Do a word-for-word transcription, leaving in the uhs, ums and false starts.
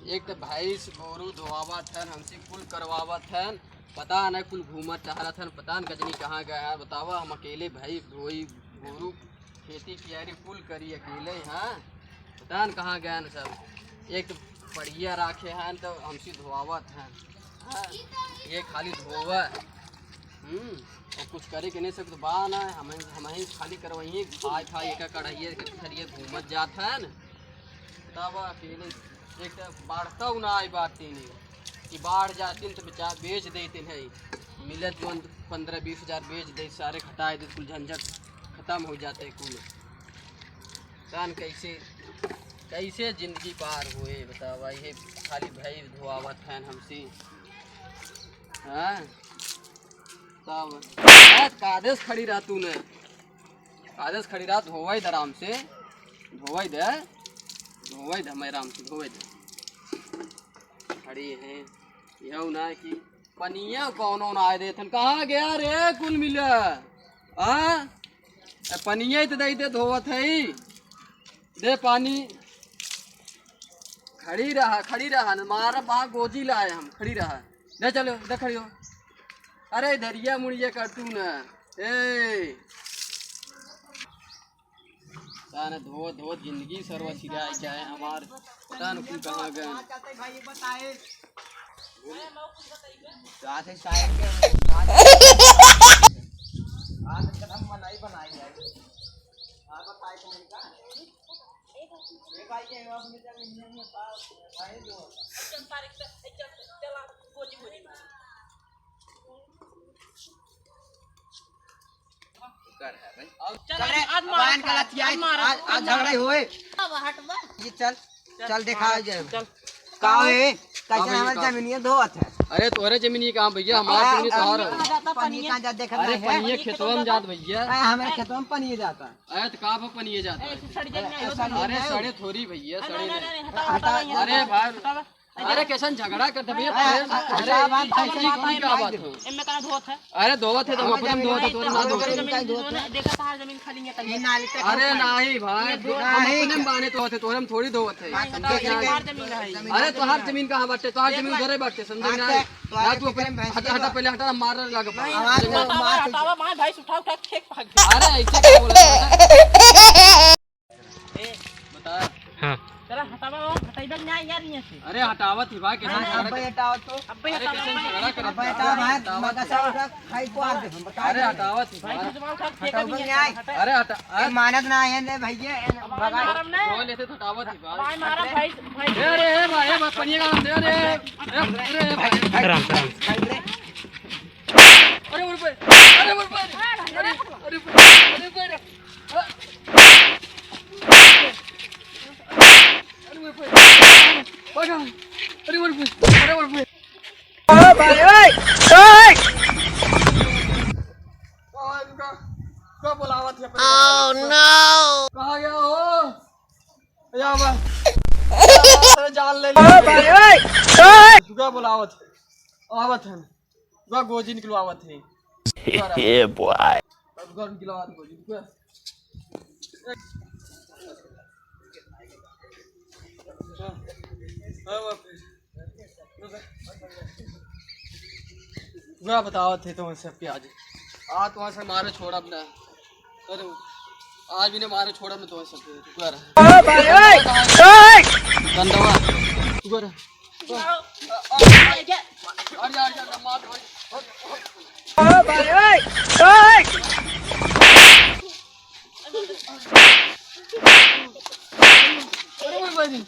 एक तो भैंस गोरू धोआवत हन, हमसे कुल करवावत हन, पता नहीं कुल घूमत टहरत हन, पता नहीं गजनी कहाँ गए हैं। बतावा, हम अकेले भैंस धोई, गोरू खेती कियारी कुल करी अकेले, हाँ, पता नहीं कहाँ गए हैं सब। एक तो बढ़िया राखे हैं तो हमसे धोआवत हैं, हाँ, ये खाली धोवा, हम्म, और कुछ करे के नहीं सब तो बा ना, हम, हम ही खाली करवाइए, खाए खाए एक कढ़ाइए के थरिए घूमत जात हैं। तब अकेले एक तो बाढ़ता हूँ ना आई बात तीन कि बाढ़ जाती तो बेचा बेच देते हैं, मिलत जौन पन्द्रह बीस हजार बेच दे, सारे घटाए दे, कुल झंझट खत्म हो जाते कुल। जान कैसे, कैसे जिंदगी पार हुए बतावा, ये खाली भैंस धोआवत हैं हमसे, हाँ। तब ए, कादेस खड़ी रह तू ने, कादेस खड़ी रह, धोवई दे आराम से, धोवई दे, धोवई दे, मैं आराम से धोवई दे। खड़ी है, यहू ना कि पनिया कौनो ना आए देथन, कहाँ गया रे कुल मिला? आ, ए, पनिया ही तो दे दे, धोवत है, दे पानी। खड़ी रहा, खड़ी रहा, न मारा बा गोजी लाए हम, खड़ी रहा। ले चलो, इधर खड़ी हो। अरे, इधरिया मुड़िया कर तू न। ए। ताने धो, धो, जिंदगी सरवा सिराए जाए हमार। पता न कुल कहाँ गए। साथ ही साथ के, आज कदम बनाई, बनाई जाए। चल रे, आज मारा बहन का था, लतियाई, आज मारा, आज, आज आज मारा। झगड़ा होए। अब हटबा। ये चल, चल, चल दिखाओ मारा, जाए। चल। का है? कैसे हाँ भैया, हमारे का? जमीनिया धोवत है? अरे तोहरे जमीनिया कहाँ भैया, हमारे आ, जमीनिया आ, तोहर है। आ जाता पनिया पनिया। कहाँ जा देखा अरे है? पनिया खेतवा में जात भैया। आ, हमारे खेतवा में पनिया जाता। अरे तो का भा पनिया जाता ए, है? तू सड़ जाएगा, ए, हो सड़ तो। अरे जाएगा। सड़े थोड़ी भैया, अरे सड़े नहीं, नहीं। नहीं, नहीं, हटाओ, अरे हटाओ, भाई। हटाओ। अरे कैसन झगड़ा करते भैया, अरे, अरे, अरे, अरे, अरे, अरे, अरे, क्या बात है? एमे का धोत है? अरे धोवत है तो हम अपने में धोवत है, तोरे ना धोवत है। जमीन धोना, देखा तहार जमीन खाली है, ये नाली तक अरे नहीं भाई, ये धोवत हम नहीं। अपने में बाने धोवत है, तोरे में थोड़ी धोवत है। नहीं, हटाओ, ये तहार जमीन है। अरे तोहार जमीन कहाँ बाटे? तोहार जमीन उधरे बाटे, समझे ना? ना तू अपने हटा, हटा, पहले हटा, मार लगा। नहीं, हटावा, हटावा, मार, भाई, उठा, उठा, फेंक भाग। अरे ऐसे क्या बोला? बता। हाँ। चला, हटावा, वो हटाइबा के ना यार, यहाँ से। अरे, हटावत ही भाई, कैसे हाँ, झगड़ा अब्बे कर-, हटाओ तो। अब्बे अरे, हटावा, कैसे अब्बे झगड़ा करत अब्बे हटावा। हटाओ भाई, मगा सा उठा, खाई को आर दे, हम बता अरे, दे। हटावत ही भाई, भाई। खिंचवा उठा, फेंक हटाओ दिए, भाई, आए। हटा। अरे, हटा, अरे, मानत ना है ने भैया, ए, अब भाई भगा। मारब नहीं। रोए लेते, हटावत ही भाई। भाई मारब, भाई, भाई। ए, अरे, ए, भाई, ए, भाई, पनिया का दे, अरे, ए, अरे, भाई। राम, राम। अरे, उठ भाई, अरे, उठ भाई, अरे, अरे, अरे, अरे, अरे, अरे, अरे, अरे, अरे, अरे, अरे, अरे, अरे, अरे, अरे, अरे, अरे, ओ भाई, ओए, ओए। कहाँ है इनका? कहाँ बुलावत है अपने? Oh, no! कहाँ गया हो? या बा। अरे, जान ले ओ भाई, ओए, ओए। दुका बुलावत है। आवत है। दुका गोजी निकलवावत है। Yeah, boy. दुका निकलवावत गोजी। दुका। हाँ, हाँ, वापस। वह बतावत है तुम्हें सबके आज। आज तुम्हें से मारे छोड़ब ना। अरे, आज भी ने मारे छोड़ब ना तुम्हें सबके। रुको यार। ओ भाई, ओए, ओए। गंदवा। रुको यार। अरे यार, यार, मार, मार। ओ भाई, ओए, ओए। अरे, ओए भाई।